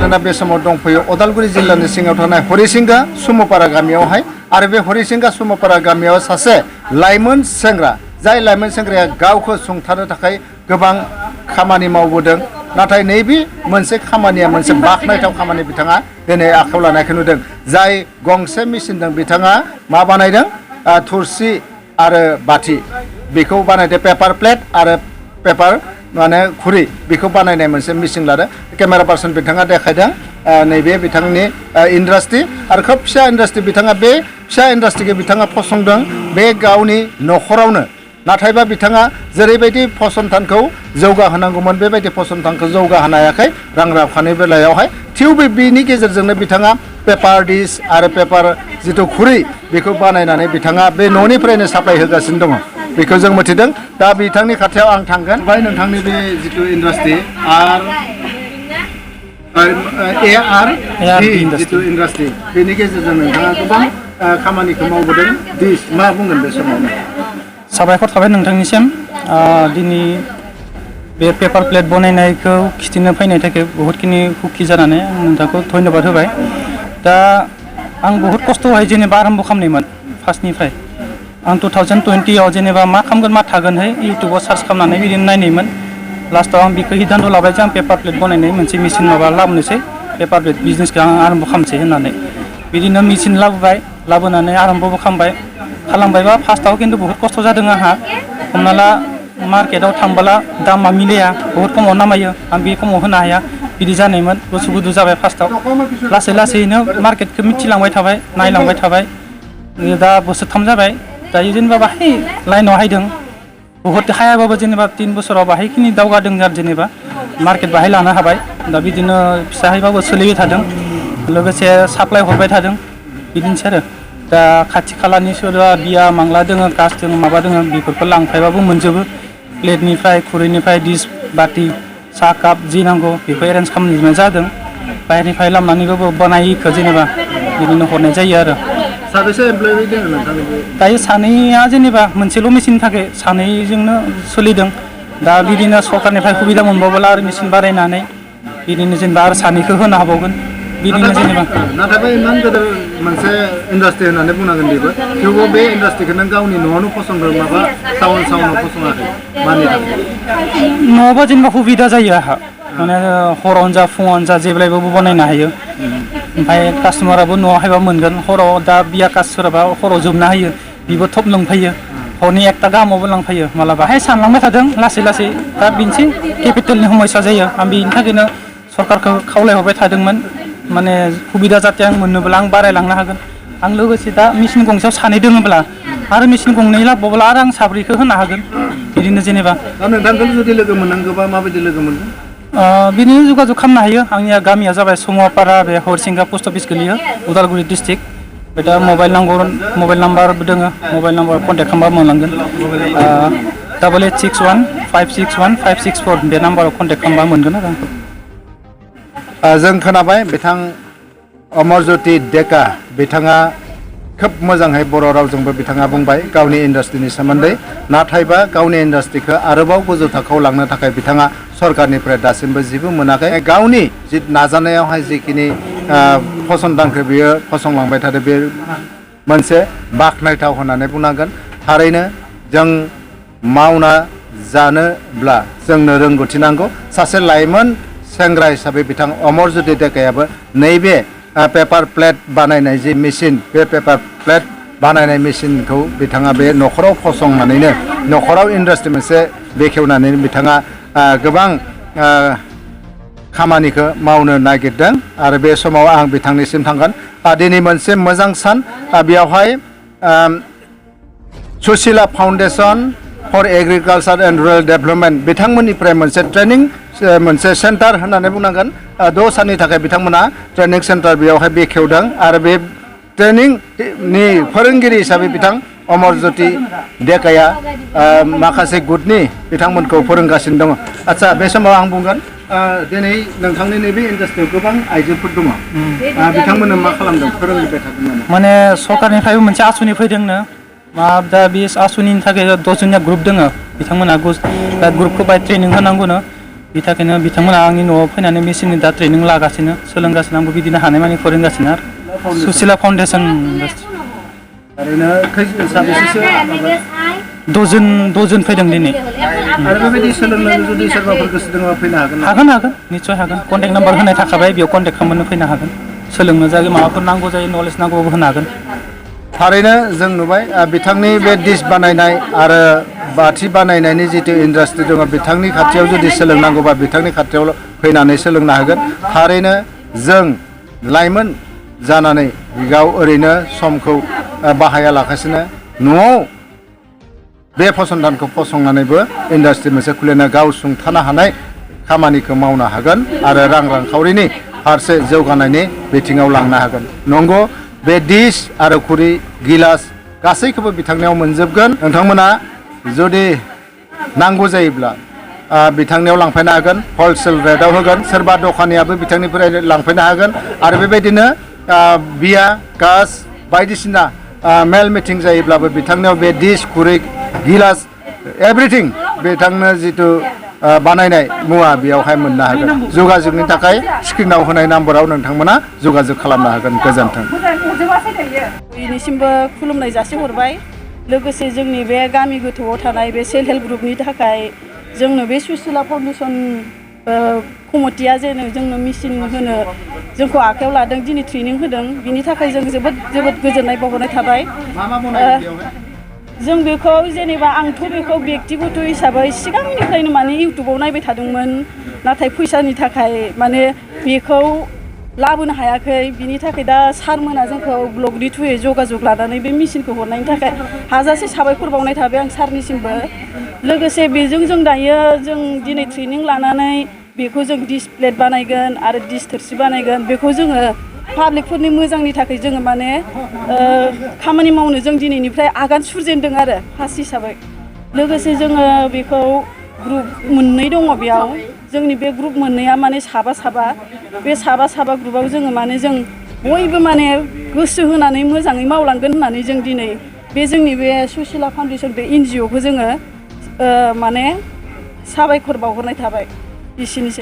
मानोना बे समाव दंफैयो उदालगुरि जिल्लानि सिङाव थानाय हरिसिंगा सुमपारा गामियावहाय आरो बे हरिसिंगा सुमपारा गामियाव सासे लाइमोन सेंग्रा जाय लाइमोन सेंग्राया गावखौ सुंथानो थाखाय गोबां खामानि मावबोदों नाथाय नैबे मोनसे खामानिया मोनसे बाखनायथाव खामानि बिथाङा दिनै आखायाव लानायखौ नुदों जाय गंसे मेसिनजों बिथाङा मा बानायदों थुरसि आरो बाथि बेखौ बानायदों पेपार प्लेट आरो पेपार माने खुरि बेखौ बानायनाय मोनसे मेसिन लादों केमेरा पार्सन बिथाङा देखायदों नैबे बिथांनि इन्डास्ट्रि आरो खोब फिसा इन्डास्ट्रि बिथाङा बे फिसा इन्डास्ट्रिखौ बिथाङा फसंदों बे गावनि न'खरावनो नाथायबा बिथाङा जेरैबायदि फसंथानखौ जौगाहोनांगौमोन बेबायदि फसंथानखौ जौगाहोनो हायाखै रां रुफानि बेलायावहाय थेवबो बेनि गेजेरजोंनो बिथाङा पेपार डिश आरो पेपार जिथु खुरै बेखौ बानायनानै बिथाङा बे न'निफ्रायनो साप्लाय होगासिनो दङ बेखौ जों मिथिदों दा बिथांनि खाथियाव आं थांगोन ओमफ्राय नोंथांनि बे जिथु इन्डास्ट्रि ARD जिथु इन्डास्ट्रि बेनि गेजेरजों नोंथाङा गोबां खामानिखौ मावबोदों मा बुंगोन बे समाव साबायखर थाबाय नोंथांनिसिम दिनै बे पेपार प्लेट बनायनायखौ खिथिनो फैनाय थाखाय बहुतखिनि खुखि जानानै आं नोंथांखौ धन्यबाद होबाय दा आं बहुत खस्थ'हाय जेनेबा आरम्भ खालामनायमोन फार्स्टनिफ्राय आं 2020आव जेनेबा मा खालामगोन मा थागोनहाय इउटुबाव सार्च खालामनानै बिदिनो नायनायमोन लास्टआव आं बेखौ सिद्धान्त लाबाय जे आं पेपार प्लेट बनायनाय मोनसे मेसिन माबा लाबोनोसै पेपार प्लेट बिजनेसखौ आं आरम्भ खालामसै होननानै बिदिनो मेसिन लाबोनानै आरम्भबो खालामबायबा फार्स्टआव खिन्थु बहुत खस्थ' जादों आंहा हमना ला मार्केटाव थांबोला दामा मिलाया बहुत खमाव नामायो आं बे खमाव होनो हाया बिदि जानायमोन गुसु गुदु जाबाय फार्स्टआव लासै लासैनो मार्केटखौ मिथिलांबाय थाबाय नायलांबाय थाबाय दा बोसोरथाम जाबाय दायो जेनेबा बाहाय लाइनाव हायदों बहुत हायाबाबो जेनेबा 3 बोसोराव बाहायखिनि दावगादों आरो जेनेबा मार्केट बाहाय लानो हाबाय दा बिदिनो फिसाहैबाबो सोलिबाय थादों लोगोसे साप्लाय हरबाय थादों बिदिनोसै आरो दा खाथि खालानि सोरबा बिया मांला दोङो कास दोङो माबा दोङो बेफोरखौ लांफायबाबो मोनजोबो प्लेटनिफ्राय खुरैनिफ्राय डिस बाटि साहा काप जि नांगौ बेखौ एरेन्ज खालामनाय जादों बाहेरनिफ्राय लाबोनानैबाबो बानायिखौ जेनेबा बिदिनो हरनाय जायो आरो साबेसे एमप्लयि दङ नोंथांनि दायो सानैया जेनेबा मोनसेल' मेसिननि थाखाय सानैजोंनो सोलिदों दा बिदिनो सरकारनिफ्राय सुबिदा मोनबावोब्ला आरो मेसिन बारायनानै बिदिनो जेनेबा आरो सानैखौ होनो हाबावगोन बिदिनो जेनेबा नाथायबा इमान गिदिर मोनसे इन्डास्ट्रि होननानै बुंनांगोन बेबो थेवबो बे इन्डास्ट्रिखौ नों गावनि न'आवनो फसंदों माबा टाउनाव फसङाखै मानि थाखाय न'आवबा जेनेबा सुबिदा जायो आंहा माने हरावनो जा फुङावनो जा जेब्लायबो बानायनो हायो ओमफ्राय कास्टमाराबो न'आव हायबा मोनगोन हराव दा बिया कास सोरबा हराव जोबना होयो बिबो थब लांफैयो हरनि 1टा गाहामावबो लांफैयो मालाबा हाय सानलांबाय थादों लासै लासै दा बेनोसै केपिटेलनि समस्या जायो आं बेनि थाखायनो सरकारखौ खावलायहरबाय थादोंमोन माने सुबिदा जाहाथे आं मोनोब्ला आं बारायलांनो हागोन आं लोगोसे दा मेसिन गंसेयाव सानै दोङोब्ला आरो मेसिन गंनै लाबोब्ला आरो आं साब्रैखौ होनो हागोन बिदिनो जेनेबा दा नोंथांखौ जुदि लोगो मोननांगौबा माबायदि लोगो मोनगोन बिदिनो जगाजग खालामनो हायो आंनिया गामिया जाबाय समपारा बे हरिसिंगा पोस्ट अफिस गोलैयो उदालगुरि डिस्ट्रिक्ट बे दा मबाइल नाम्बारबो दोङो मबाइल नाम्बार कन्टेक्ट खालामबा मोनलांगोन 8861561564 बे नाम्बाराव कन्टेक्ट खालामबा मोनगोन आरो जों खोनाबाय बिथां अमरज्योति डेका बिथाङा खोब मोजाङै बर' रावजोंबो बिथाङा बुंबाय गावनि इन्डास्ट्रिनि सोमोन्दै नाथायबा गावनि इन्डास्ट्रिखौ आरोबाव गोजौ थाखोआव लांनो थाखाय बिथाङा सरकारनिफ्राय दासिमबो जेबो मोनाखै गावनि जि नाजानायावहाय जिखिनि फसंथानखौ बियो फसंलांबाय थादों बे मोनसे बाखनायथाव होननानै बुंनांगोन थारैनो जों मावना जानोब्ला जोंनो रोंगौथि नांगौ सासे लाइमोन सेंग्रा हिसाबै बिथां अमरज्योति डेकायाबो नैबे पेपार प्लेट बानायनाय जि मेसिन बे पेपार प्लेट बानायनाय मेसिनखौ बिथाङा बे न'खराव फसंनानैनो न'खराव इन्डास्ट्रि मोनसे बेखेवनानै बिथाङा गोबां खामानिखौ मावनो नागिरदों आरो बे समाव आं बिथांनिसिम थांगोन दिनै मोनसे मोजां सान बेयावहाय Sushila foundation for agriculture and rural development बिथांमोननिफ्राय मोनसे ट्रेनिं मोनसे सेन्टार होननानै बुंनांगोन 2 साननि थाखाय बिथांमोना ट्रेनिं सेन्टार बेयावहाय बेखेवदों आरो बे ट्रेनिंनि फोरोंगिरि हिसाबै बिथां अमरज्योति डेकाया माखासे गुटनि बिथांमोनखौ फोरोंगासिनो दङ आच्चा बे समाव आं बुंगोन दिनै नोंथांनि नैबे इन्डास्ट्रियाव गोबां आइजोफोर दङ बिथांमोननो मा खालामदों फोरोंबाय थादों माने सरकारनिफ्रायबो मोनसे आसुनि फैदोंनो दा बे आसुनिनि थाखाय 10 जनिया ग्रुप दङ बिथांमोना दा ग्रुपखौ बाय ट्रेनिं होनांगौनो बिनि थाखायनो बिथांमोना आंनि न'आव फैनानै मेसिननि दा ट्रेनिं लागासिनो सोलोंगासिनो आंबो बिदिनो हानायमानि फोरोंगासिनो आरो सुसिला फाउन्डेसन ओरैनो साबेसेसो दजन फैदों दिनै आरो बेबायदि सोलोंनो जुदि सोरबाफोर गोसो दङबा फैनो हागोन निस्सय हागोन कन्टेक्ट नाम्बार होनाय थाखाबाय बेयाव कन्टेक्ट खालामनो फैनो हागोन सोलोंनो जायो माबाफोर नांगौ जायो नलेज नांगौबाबो होनो हागोन थारैनो जों नुबाय बिथांनि बे डिश बानायनाय आरो बाथि बानायनायनि जितु इन्डास्ट्रि दङ बिथांनि खाथियाव जुदि सोलोंनांगौबा बिथांनि खाथियाव फैनानै सोलोंनो हागोन थारैनो जों लाइमोन जानानै गाव ओरैनो समखौ बाहायालाखासिनो न'आव बे फसंथानखौ फसंनानैबो इन्डास्ट्रि मोनसे खुलिनो गाव सुंथानो हानाय खामानिखौ मावनो हागोन आरो रांखावरिनि फारसे जौगानायनि बिथिङाव लांनो हागोन नंगौ बे डिश आरो खुरै गिलास गासैखौबो बिथांनियाव मोनजोबगोन नोंथांमोना जुदि नांगौ जायोब्ला बिथांनियाव लांफैनो हागोन हलसेल रेटआव होगोन सोरबा दखानियाबो बिथांनिफ्राय लांफैनो हागोन आरो बेबायदिनो बिया कास बायदिसिना मेल मिटिं जायोब्लाबो बिथांनियाव बे डिश खुरै गिलास एभ्रिथिं बिथांनो जितु बानायनाय मुवा बेयावहाय मोननो हागोन जगाजगनि थाखाय स्क्रिनाव होनाय नाम्बाराव नोंथांमोना जगाजग खालामनो हागोन गोजोन्थों बयनिसिमबो खुलुमनाय जासिहरबाय लोगोसे जोंनि बे गामि गोथौआव थानाय बे सेल्फ हेल्प ग्रुपनि थाखाय जोंनो बे सुसिला फाउन्डेसन कमिटिया जेनो जोंनो मेसिन होनो जोंखौ आखायाव लादों दिनै ट्रेनिं होदों बिनि थाखाय जों जोबोद गोजोननाय बावहरनाय थाबाय जों बेखौ जेनेबा आंथ' बेखौ बेक्तिगत हिसाबै सिगांनिफ्रायनो माने इउटुबाव नायबाय थादोंमोन नाथाय फैसानि थाखाय माने बेखौ लाबोनो हायाखै बिनि थाखाय दा सारमोना जोंखौ ब्लगनि थ्रुयै जगाजग लानानै बे मेसिनखौ हरनायनि थाखाय हाजासे साबायखर बावनाय थाबाय आं सारनिसिमबो लोगोसे बेजों जों दायो जों दिनै ट्रेनिं लानानै बेखौ जों डिश प्लेट बानायगोन आरो डिश थोरसि बानायगोन बेखौ जोङो पाब्लिकफोरनि मोजांनि थाखाय जोङो माने खामानि मावनो जों दिनैनिफ्राय आगान सुरजेनदों आरो फार्स्ट हिसाबै लोगोसे जोङो बेखौ ग्रुप मोननै दङ बेयाव जोंनि बे ग्रुप मोननैया माने साबा बे साबा ग्रुपाव जोङो माने जों बयबो माने गोसो होनानै मोजाङै मावलांगोन होननानै जों दिनै बे जोंनि बे सुसिला फाउन्डेसन बे NGO खौ जोङो माने साबायखर बावहरनाय थाबाय एसेनोसै